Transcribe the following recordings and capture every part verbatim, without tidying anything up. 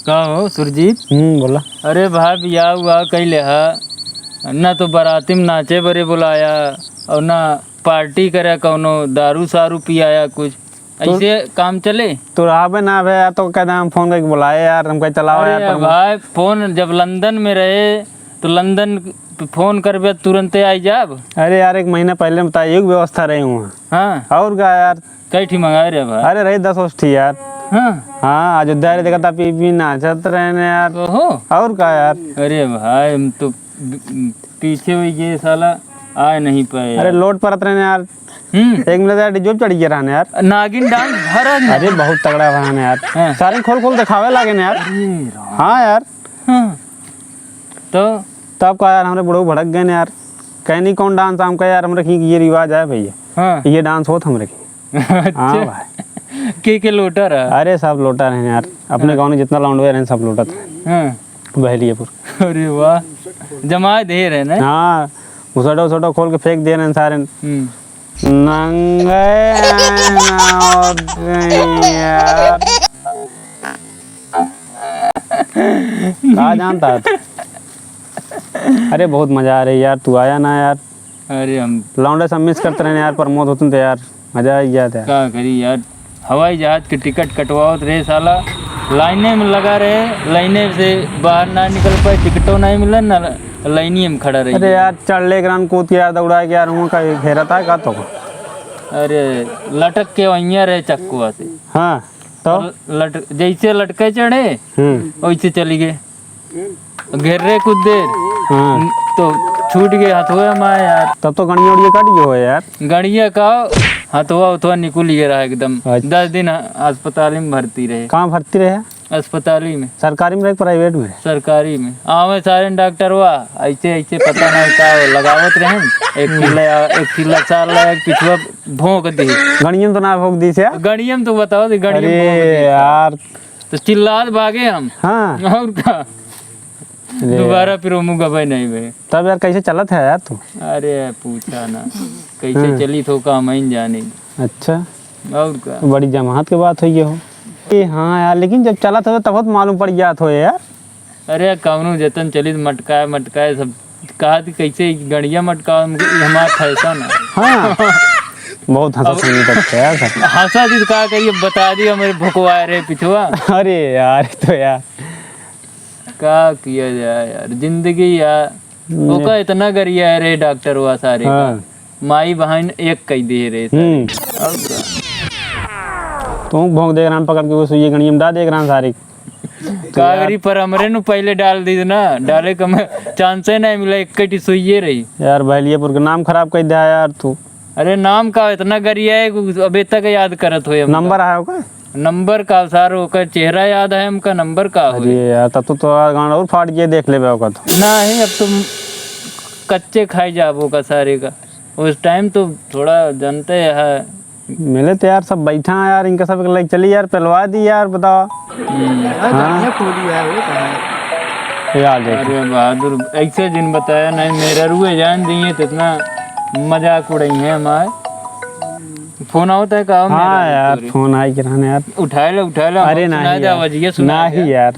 का हो सुरजीत? हम्म, बोला। अरे भाई, बियाह उआह कैले हा, ना तो बराती में नाचे बरे बुलाया और ना पार्टी करे, कौनो दारू सारू पियाया कुछ। तो ऐसे काम चले? तो रहबे ना बे यार, तो कहते हम फोन करके बुलाए यार, हम कहे चलाओ अरे यार, पर भाई, फोन जब लंदन में रहे तो लंदन पे फोन करबे, तुरंते आई जाब। अरे यार, एक महीना पहले बताइए, एक व्यवस्था रही हुआ। हाँ। और का यार? कई ठी मंगाए रे भाई? अरे रही दस उस ठी यार। हाँ। हाँ, अयोध्या रे देखा था, पी पी नाचत रहने यार। ओहो। और का यार? अरे भाई, हम तो पीछे हुई गए साला, आ नहीं पाए अरे यार। लोड परत रहने यार। हम्म। एक मिनट यार, डीजल चढ़ गया रहने यार। नागिन डांस भरा न। अरे बहुत तगड़ा रहने यार। हाँ। सारे खोल खोल दिखावे लागे ना यार। अरे राम। हाँ यार। हाँ। तो? तब का यार, हमरे बुढ़ऊ भड़क गए ना यार। कहनी कौन डांस? हम कहे यार, हमरे की ये रिवाज है भैया। हाँ। ये डांस होत हमरे की। अच्छा। हाँ भाई। के के लोटा रहा? अरे सब लोटा रहे यार, अपने हाँ। गाँव में जितना लौंडवे रहे सब लोटत रहे। हाँ। बहलियापुर। अरे वाह, जमाए दे रहे ना? हाँ, मुसोटा उसोटा खोल के फेंक दे रहे हैं सारे। हम्म। नंगे आए ना होते हैं यार। का जानता है तू? अरे बहुत मजा आ रही यार, तू आया ना यार। अरे हम लौंडे सब मिस करते रहे यार, प्रमोद होते तो यार। मजा आ गया था। का करी यार, हवाई जहाज के टिकट कटवावत रहे साला, लाइने में लगा रहे, लाइने से बाहर ना निकल पाए, टिकटो नहीं मिला ना, लाइनिए में खड़ा रही। अरे यार, चढ़ ले ग्रान कूद के यार, दौड़ा के यार, वहाँ का घेरा था का तो? अरे लटक के वहीं रहे चक्कुआ से। हाँ, तो? लट-, जैसे लटके चढ़े, हम्म। वैसे चली गए। घेर्रे कुछ देर, हाँ। तो छूट गए हथुआ में यार। तब तो गड़िया उड़िया काट गए हो यार। गड़िया का हथुआ उथुआ निकुल गया रहा एकदम। अच्छा। दस दिन अस्पताल में भर्ती रहे। कहाँ भर्ती रहे? अस्पताल में। सरकारी में रहे, प्राइवेट में? सरकारी में। आवे सारे डॉक्टर हुआ, ऐसे ऐसे पता नहीं का लगावत रहे। एक किला, एक किला चार ला, एक पिछुआ भोंक दी। गड़िया में तो ना भोंक दी से? गड़िया में तो बताओ दी, गड़िया में भोंक दी। यार, तो चिल्लात भागे हम। हाँ। और का? अरे दोबारा यार। फिर ओमू गबे नहीं बे। तब यार कैसे चलत है यार तू? अरे पूछा ना, कैसे हाँ। चली तो का मैं जाने। अच्छा। और का? बड़ी जमात के बात हुई हो। ए हाँ यार, लेकिन जब चलत हो तब तो मालूम पड़ जात हो यार। अरे कौनो जतन चली तो मटकाए मटकाए सब कहा थी कैसे गड़िया मटकाओ, हम, ये हमारा फैशन है। हाँ। बहुत हंसा अब सुनी तक है यार। हंसा थी तो का करिए, बता दिया मेरे भुकवा रे पिछुआ। अरे यार, तो यार। का किया जाए यार, जिंदगी यार। हम्म। ओका इतना गरिया है रे डॉक्टर हुआ सारे का। हाँ। माई बहन एक कह दिए रे सारे। हम्म। अब का? तू भोंक देख रहा पकड़ के वो सुइये गणियम डाल देख रहा सारे। कागरी पर हमरे नु पहले डाल दी ना, डाले का मैं चांसे नहीं मिला, एक कटी सुइये रही। यार, बहलियापुर के नाम खराब कर दिया यार तू। अरे, नाम का इतना गरिया है, अबे तक याद करत हो हमका। नंबर है ओकर? नंबर का सार, ओकर चेहरा याद है हमका, नंबर का होई? अरे यार, तब तो तोरा गांड और फाट गया, देख लेबे ओकर तो। नहीं, अब तुम कच्चे खाई जाबो का सारे का। उस टाइम तो थोड़ा जानते हैं। मिले तो यार, सब बैठा है यार, इनका सब के लेके चली यार, पिलवा दी यार, बताओ। हम्म। यार, हाँ। गाड़ियाँ खोली यार, वो कहाँ है? ये आ गए। अरे बहादुर, ऐसे जिन बताया नहीं, मेरा रुए जान दिए तो इतना मजाक उड़ाई है हमारे। फोन आवत है का? हाँ मेरा यार, तोरे। फोन आई के रहने यार। उठा ले, उठा ले, अरे हम सुना नहीं दे यार। आवाज, ये सुना नहीं दे। यार,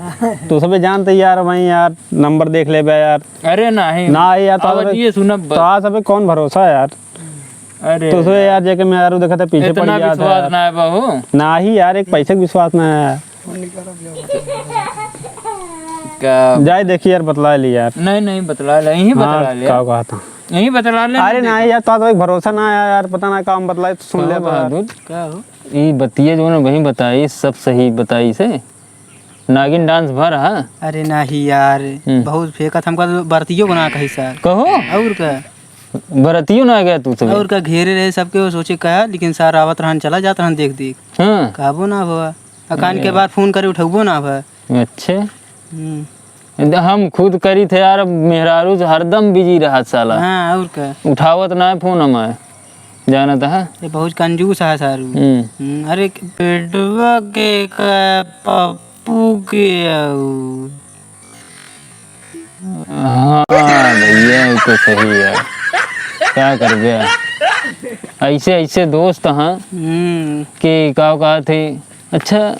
तू सबे जानते यार, वहीं यार, नंबर देख लेबे यार। अरे नहीं। ना यार, तो आवाज सबे, ये सुनब बस। तो आज सबे कौन भरोसा यार? अरे तो सो यार। यार, जेके मेहरारू देखत है, पीछे इतना पड़ जात है विश्वास यार। ना है बहू। नाही यार, एक पैसे के विश्वास ना है यार। का? जाए देखी यार, बतला ली यार। नहीं, नहीं, बतला ले, यहीं हाँ, बतला ले। का कहा था? यहीं बतला ले, अरे नहीं नहीं देखा। यार, तो, तो एक भरोसा ना आया यार, पता ना काम बतला, सुन कहो ले तो यार। बहादुर, का हो? ई बतिया जो ना वहीं बताई, सब सही बताई से। नागिन डांस भर हा? अरे नाही यार, हम्म। बहुत फेंकत, हमका तो बरतियो बना कही सर। कहो? और का? बरतियो ना गया तू सब? और का, घेरे रहे सबके, वो सोचे कहा, लेकिन सर आवत रहन, चला जात रहन देख देख। हाँ। कहबो ना भवा। अकान के अरे। बार फोन करे, उठौबो ना भवा। अच्छा। हम्म। हम खुद करी थे यार, अब मेहरारू से हरदम बिजी रहा साला। हाँ, और का? उठावत ना है फोन हमारे। जानत है? ये बहुत कंजूस है सारू। हम्म। हम्म, अरे पेटवा के का पप्पू के आऊ। हाँ भैया, ये तो सही है। का करबे? ऐसे, ऐसे दोस्त हैं हम्म। कि का कहत है। अच्छा,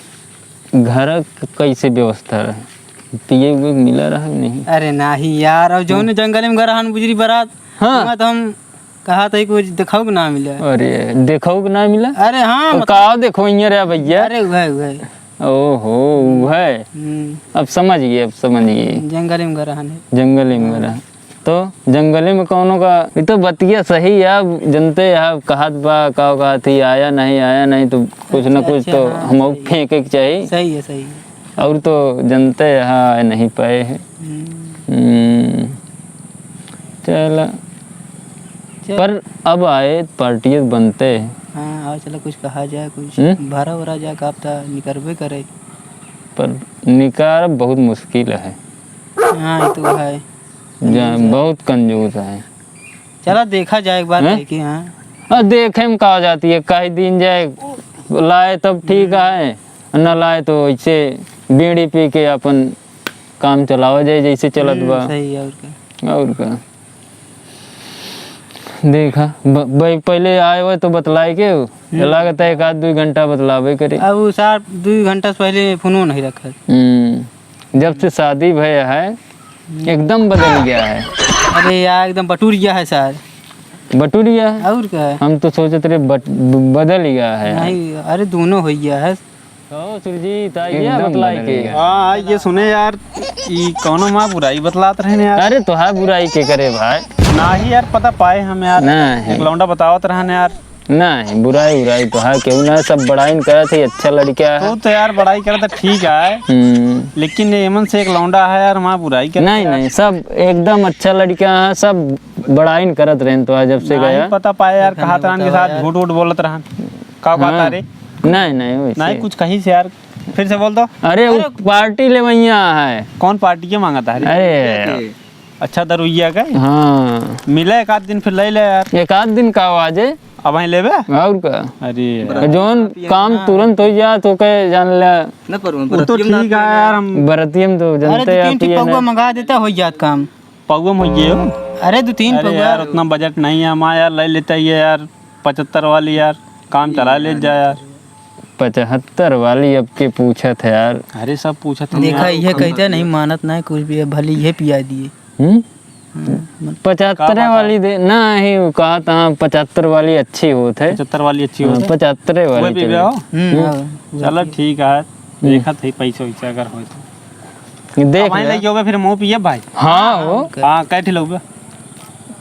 घर क कैसे व्यवस्था रहे? पिए उए मिला रहा कि नहीं? अरे नाही यार, और जौन हम्म। जंगल में घर हन बुजरी बरात, हाँ। वहाँ तो हम कहा था कुछ देखऊ के ना मिला। अरे, देखऊ के ना मिला? अरे हाँ, तो मतलब का देखो इहाँ रे भैया? अरे उहे, उहे। ओहो, उहे। हम्म। अब समझ गए, अब समझ गए। जंगल में घर हन। जंगल में घर हाँ। हन। तो जंगले में कौनो का, ये तो बतिया सही है। अब जनते हैं, कहत बा, का कहत ही, आया नहीं, आया नहीं, तो कुछ न अच्छा, कुछ अच्छा, तो हाँ, हमहू सही। फेंके के चाही। सही है, सही है। और तो जनते हैं, आए नहीं पाए हैं। हम्म। हम्म। चला। चल। पर अब आए, पार्टी बनते हैं। हाँ, आओ, चलो, कुछ कहा जाए, कुछ हम्म? भरा उरा जाए, का पता निकरबे करे। पर निकार बहुत मुश्किल है। हाँ, ये तो है। जा, बहुत कंजूस है। चला देखा जाए एक बार हैं? कह के, हाँ। आ, देखे में का जाती है, कह दीन जाए, लाए तब ठीक हम्म। है, न लाए तो ऐसे बीड़ी पी के अपन काम चलावा जाए जैसे चलत हम्म, बा। सही है, और का। और का। देखा, ब-, ब-, पहले आए हुए तो बतलाए के, हम्म। लागत है एक आध दुई घंटा बतलावे करे। अब उ सार दुई घंटा से पहले फोनो नहीं रखत। हम्म। जब से शादी भय है, हम्म। एकदम बदल गया है। अरे यार, एकदम बटुर गया है सार। बटुर गया है? और का? हम तो सोचत रहे बट-, ब-, बदल गया है। नहीं, अरे दोनों हो गया है। कहो सुरजीत, आइए एकदम बतलाई बदल के। गया। हाँ, ये सुने यार, ई कौनो माँ बुराई बतलात रहे यार। अरे तोहार बुराई के करे भाई? नाही यार, पता पाए हम यार। नहीं। एक लौंडा बतावत रहन यार। नहीं, बुराई उराई तो है, केहू ना, सब बड़ाइन करत है, अच्छा लड़का है। तू तो यार बड़ाई करत है, ठीक है। हम्म। लेकिन ये एमन से एक लौंडा है यार, वहाँ बुराई करत नहीं, है। नहीं, सब एकदम अच्छा लड़का है, सब बड़ाइन करत रहन तो है जब से नहीं गया। पता पाए यार, कहाँ तरान के साथ झूठ वूठ बोलत रहन। का बात हाँ। है रे? नहीं, नहीं, वैसे नहीं, कुछ कहीं से यार, फिर से बोल दो। अरे, वो अरे। पार्टी ले वहीं है। कौन पार्टी के मांगा था? अरे। अच्छा, दरुइया का? हाँ। मिला एक आध दिन, फिर ले ले यार। एक आध दिन का आवाज है। अब वहीं लेबे? और का? अरे यार। जौन काम तुरंत हो जा तो के जान ले। ना पर वो तो बरतियम ना ठीक है यार, हम बरतियम तो अरे, जानते दो हैं, तीन ठे पिए पौवा ना। मंगा देता, हो जात काम। पौवा में हो गए हो? अरे, दो तीन अरे पौवा। यार, उतना बजट नहीं है हमारा यार, ले लेता ही है यार, पचहत्तर वाली यार, काम चला ले जा यार। पचहत्तर वाली अब के पूछत है यार। अरे, सब पूछत है देखा, यार, ये वो कहते नहीं मानत ना है कुछ भी, भले ये पिया दिए। हम्म? हम्म, मत- पचहत्तर का बात है? वाली दे, ना ही वो कहा था, पचहत्तर वाली अच्छी होत है। पचहत्तर वाली अच्छी हाँ, होत है? पचहत्तर वाली वही चले। पीबे हो? हम्म, हम्म। हाँ, वही चलो पीबे। ठीक है, हम्म। देखत है पैसा वैसा अगर हो तो। देख अब वहीं ले। लेके होबे फिर मुँह पिए भाई। हाँ, हो। हाँ, कै ठे लोग बे?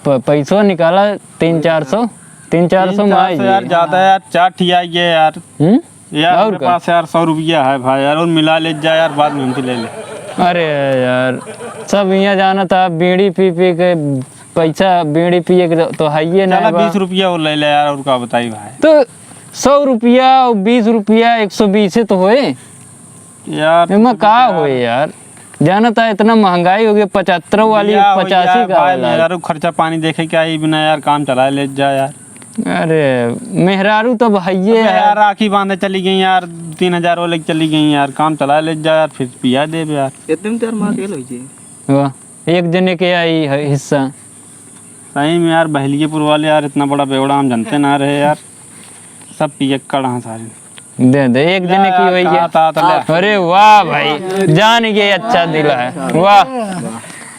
प-, पैसवा निकाला, तीन चार सौ, तीन चार सौ में तीन चार सौ आई यार, जाई। ज्यादा यार, चार ठिया ये यार। हम्म? यार, और हमरे का? पास यार सौ रुपया है भाई यार, और मिला ले जा यार, बाद में हमसे ले ले। अरे यार, सब इहाँ जाना था, बीड़ी पी पी के पैसा, बीड़ी पिए के तो है ही नहीं चला, बा। बीस रुपया और ले ले यार, और का बताई भाई। तो सौ रुपया और बीस रुपया, एक सौ बीस तो होए। यार, एमा का होए यार? जाना था, इतना महंगाई हो गई, पचहत्तर वाली, या हो पचासी गया का भाई, होला। मेहरारू खर्चा पानी देखे क्या ही बिना यार, काम चला ले जा यार। अरे, मेहरारू तो अब हइये अबे है। यार, राखी बांधे चली गई यार, तीन हजार वो लेके चली गई यार, काम चला ले जा यार, फिर पिया देबे यार। इतने में तो यार मार गेल होई जी। वाह, एक जने के आई है हिस्सा। सही में यार, बहलियेपुर वाले यार, इतना बड़ा बेवड़ा हम जानते ना रहे यार, सब पियक्कड़ हैं सारे। दे दे, एक जने की यार, वही है। कहा था, था, ले। अरे वाह भाई, जान गए, अच्छा दिला है। वाह,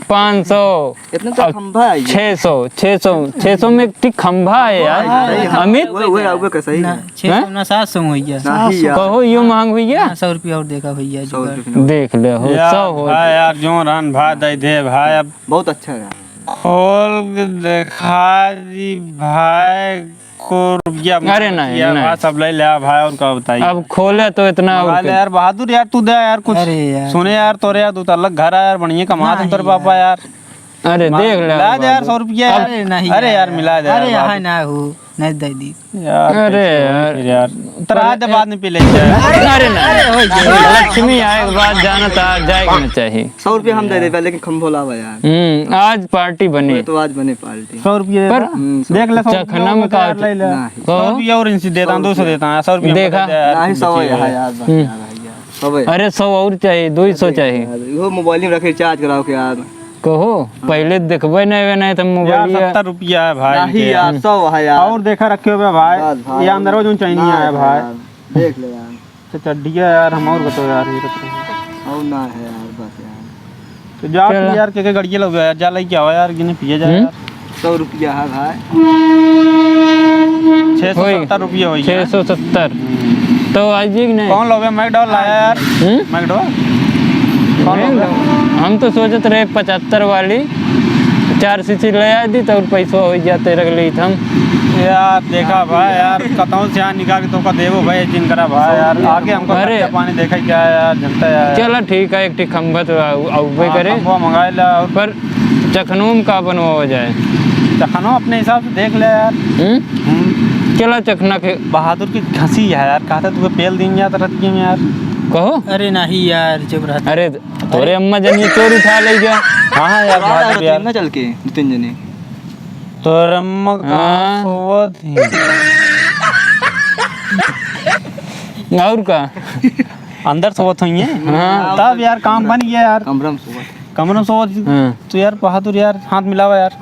पाँच सौ, इतना तो अब खंभा है ये। छः सौ, छः सौ, छः सौ में एक टिक खंभा है यार। हाँ, हाँ, अमित? वो, वो, वो कैसा ही ना, है। छः सौ हैं? ना, सात सौ हुई है। नहीं यार। कहो, यो महंग हुई है? हाँ, सौ रुपया और देखा हुई है, सौ जुगाड़। रुपया। देख ले हो, यार, सौ हो। भाई यार, जो रहन भाई दे दे भाई, अब बहुत अच्छा है। खोल के देखा दी भाई। को रुपया अरे नहीं, नहीं। भाई, सब ले ले भाई, और का बताई। अब खोले तो इतना और मंगा ले के। यार, बहादुर यार, तू दे यार कुछ। अरे यार। सुने यार, तोरे यार, दो तल्ला घर है यार, बढ़िया कमा नहीं तुम तोरे पापा यार। यार। अरे मा-, देख ले ला अब दे यार, बाबू। सौ रुपया अब यार। अरे नहीं अरे यार, यार। मिला दे यार, अरे यहाँ बाबू। ना हो, नहीं दे दी। यार, अरे कैसे हो यार। फिर यार? तोरा आज बाद में पी ले यार। अरे नहीं। अरे हो गया। लक्ष्मी आए के बाद जाना था, जाए के ना चाहिए। सौ रुपया हम दे देबे, लेकिन खंभो लावा यार। हम्म, आज पार्टी बने। तो आज बने पार्टी। सौ रुपया पर देता। हम्म, सौ। देख ले, सौ रुपया चखना में होता का है, होता? ले ले। नहीं। कहो। सौ रुपया और इनसे देता हूँ, दो सौ देता हूँ, सौ रुपया देखा? मत दे यार। नहीं, सौ है यार, बस हम्म। यार, भैया। सौ है। अरे, सौ और चाहिए, दो ही सौ चाहिए। यार, वो मोबाइल में रखे, रिचार्ज कराओ के यार। कहो, हाँ। पहले देखबे नहीं, नहीं तो मोबाइल यार, या सत्तर रुपया है भाई नहीं इनके। यार, सौ है यार। और देखा रखे हुए भाई, बस भाई। ये अंदर वो जो चाहिए नहीं है यार, भाई। देख ले यार। तो चड्ढिया यार, हम और बताओ यार, ये बताओ। और ना है यार, बस यार। तो जा चला। फिर यार, के, के गड़िया लग गया यार, जा लेके आओ यार, गिने पिए जा हम्म? यार। सौ रुपया है भाई। छः सौ सत्तर रुपया होई गया। छः सौ सत्तर। हम्म। तो आज जी कि नहीं? कौन लोगे मैकडॉल लाया यार? हम्म? मैकडॉल? कौन लोगे? हम तो सोचत रहे पचहत्तर वाली, चार सीसी ले आ दी तो और पैसा हो जाते रख लेत हम। यार देखा भाई यार, कतौ से यहाँ निकाल के तोका देबो भाई, जिन करा भाई यार, आगे हमको अरे। खर्चा पानी देखा क्या है यार, जनता यार। चला ठीक है, एक ठे खंभा तो आउ-, आउबे हाँ, करे। खंभा मंगाए ला और पर चखनों में का बनवा हो जाए? चखनों अपने हिसाब से देख ले यार। हम्म? हम्म। चला चखना के। बहादुर की घसी है यार, कहता तुझे पेल दिन जात रहती है यार। कहो? अरे नहीं यार, चुप रह। अरे तोरे अम्मा जनिए चोर उठा ले गया। हाँ, हाँ यार, बाहर बहादुर यार। ना चल के दो तीन जने। तोरे अम्मा कहाँ हाँ। सोवत ही? और का? अंदर सोवत हुई है? हाँ। तब यार काम बन गया यार। कमरा में सोवत। कमरा में सोवत ही। हाँ। तो यार बहादुर यार, हाथ मिलावा यार।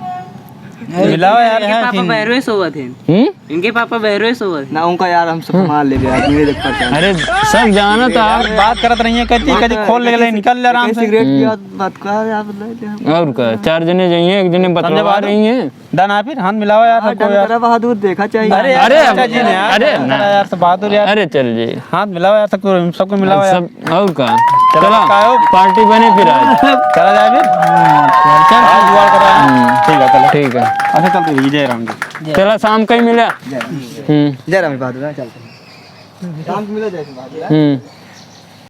अरे मिलावा यार। इनके पापा बहरे सोवत हैं। हम्म? इनके पापा बहरे सोवत हैं। ना उनका यार हम सब मार ले यार, मेरे देख पर अरे सब जानत यार। बात करत रही है, कहती, कहती खोल ले, ले, निकल ले आराम से। सिगरेट की हम्म। बात, बात कर यार, ले ले। और का, चार जने जाइए, एक जने समझे बतलवा बात? रही है। डन है फिर, हाथ मिलावा यार हाँ, सबको डन यार। करा बहादुर, देखा चाहिए। अरे यार, अरे, चाचा जी ने यार, अरे डन ना। करा यार, सब बहादुर यार। अरे चल जी। हाथ मिलावा यार सबको, सबको मिलावा यार। सब और का? चलो, चला, कायो? पार्टी बने फिर आज। चला जाए फिर? हाँ, चल, चल। आज जुगाड़ कर रहा है। हम्म। ठीक है, चलो। ठीक है। अच्छा, चलते हैं, जय राम जी। चला, शाम का ही मिला। जय राम। हम्म। जय राम बहादुर, हाँ, चलते हैं। शाम को मिला जाए बहादुर, हाँ? हम्म।